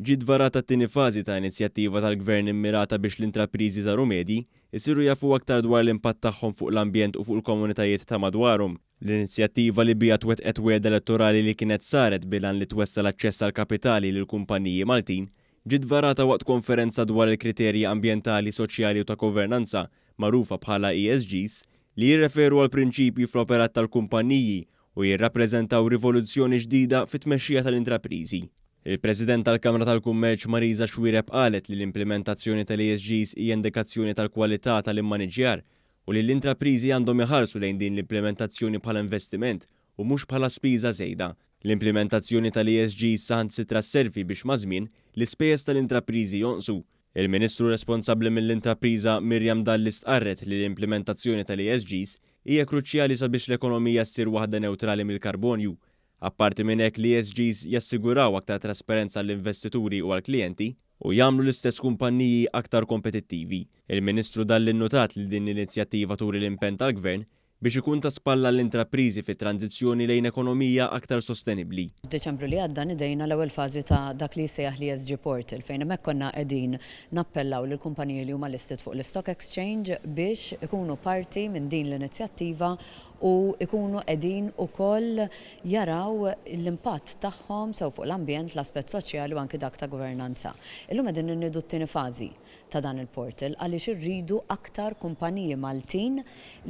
Ġiet varata t-tieni fażi ta' inizjattiva tal-Gvern immirata biex l-intrapriżi żgħar u medji jsiru jafu aktar dwar l-impatt tagħhom fuq l-ambjent u fuq il-komunitajiet ta' madwarhom. L-inizjattiva li biha twettqet wegħda elettorali li kienet saret bil-għan li twessa' l-aċċess għall-kapitali lill-kumpaniji Maltin ġiet varata waqt konferenza dwar il-kriterji ambjentali, soċjali u ta' governanza magħrufa bħala ESGs li jirreferu għal prinċipji fl-operat tal-kumpaniji u jirrappreżentaw rivoluzzjoni ġdida fit-tmexxija tal-intrapriżi. Il-President tal-Kamra tal-Kummerċ Marisa Xuereb qalet li l-implementazzjoni tal-ESGs hija indikazzjoni tal-kwalità tal-immaniġjar u li l-intrapriżi għandhom iħarsu lejn din l-implementazzjoni bħala investiment u mhux bħala spiża żejda. L-implementazzjoni tal-ESGs saħansitra sservi biex maż-żmien l-ispejjeż tal-intrapriżi jonqsu. Il-Ministru responsabbli mill-intrapriża Miriam Dalli stqarret li l-implementazzjoni tal-ESGs hija kruċjali sabiex l-ekonomija ssir waħda newtrali mill-karbonju. Apparti minn hekk, l-ESGs jassiguraw aktar trasparenza għall-investituri u għall-klijenti u jagħmlu l-istess kumpanniji aktar kompetittivi. Il-Ministru Dalli nnotat li din l-inizjattiva turi l-impenn tal-Gvern biex ikun ta' spalla l-intrapriżi fit-tranzizzjoni lejn ekonomija aktar sostenibbli. F'Diċembru li għadda nidejna l-ewwel fażi ta' dak li jissejjaħ l-ESG Portal, fejn hemmhekk konna qegħdin nappellaw lil kumpaniji li huma listed fuq l-Stock Exchange biex ikunu parti minn din l-inizjattiva u jkunu qegħdin ukoll jaraw l-impatt tagħhom sew fuq l-ambjent, l-aspett soċjali u anki dak ta' governanza. Illum qegħdin inniedu t-tieni fażi ta' dan il-portal għaliex irridu aktar kumpaniji Maltin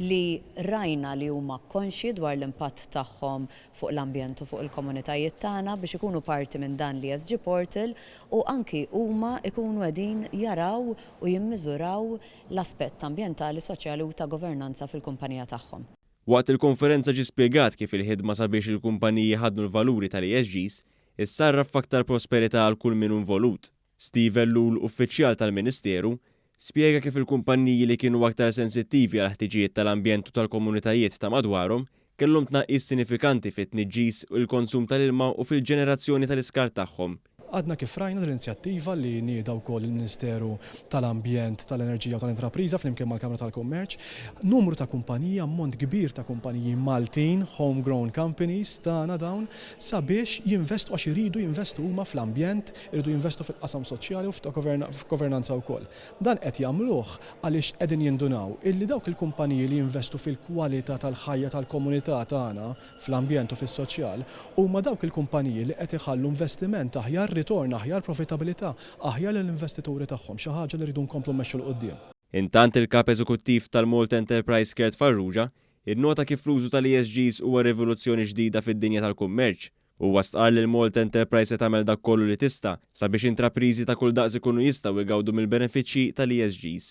li rajna li huma konxji dwar l-impatt tagħhom fuq l-ambjent u fuq il-komunitajiet tagħna biex ikunu parti minn dan l-ESG portal u anki huma ikunu qegħdin jaraw u jimmiżuraw l-aspett ambjentali, soċjali u ta' governanza fil-kumpanija tagħhom. Waqt il-konferenza ġie spjegat kif il-ħidma sabiex il-kumpaniji jħaddnu l-valuri tal-ESGs issarraf f'aktar prosperità għal kull min hu involut. Steve Ellul, uffiċjal tal-Ministeru, spjega kif il-kumpanniji li kienu aktar sensittivi għal ħtiġijiet tal-ambjent u tal-komunitajiet ta' madwarhom kellhom tnaqqis sinifikanti fit-tniġġis u l-konsum tal-ilma u fil-ġenerazzjoni tal-iskart tagħhom. Għadna kif rajna l-inizjattiva li nieda wkoll il-Ministeru tal-Ambjent, tal-Enerġija u tal-Intrapriża flimkien mal-Kamra tal-Kummerċ. Numru ta' kumpaniji, ammont kbir ta' kumpaniji Maltin, homegrown companies tagħna dawn, sabiex jinvestu għax iridu jinvestu huma fl-ambjent, iridu jinvestu fil-qasam soċjali u f'governanza wkoll. Dan qed jagħmluh għaliex qegħdin jindunaw illi dawk il-kumpaniji li jinvestu fil-kwalità tal-ħajja tal-komunità tagħna fl-ambjent u fis-soċjal huma dawk il-kumpaniji li qed iħallu investiment aħjar, ritorn aħjar, profitabilità aħjar lill-investituri tagħhom, xi ħaġa li rridu nkomplu mmexxu 'l quddiem. Intant, il-kap eżekuttiv tal-Malta Enterprise Kurt Farrugia innota kif l-użu tal-ESGs huwa rivoluzzjoni ġdida fid-dinja tal-kummerċ. Huwa stqarr li l-Malta Enterprise se tagħmel dak kollu li tista' sabiex intrapriżi ta' kull daqs ikunu jistgħu jgawdu mill-benefiċċji tal-ESGs.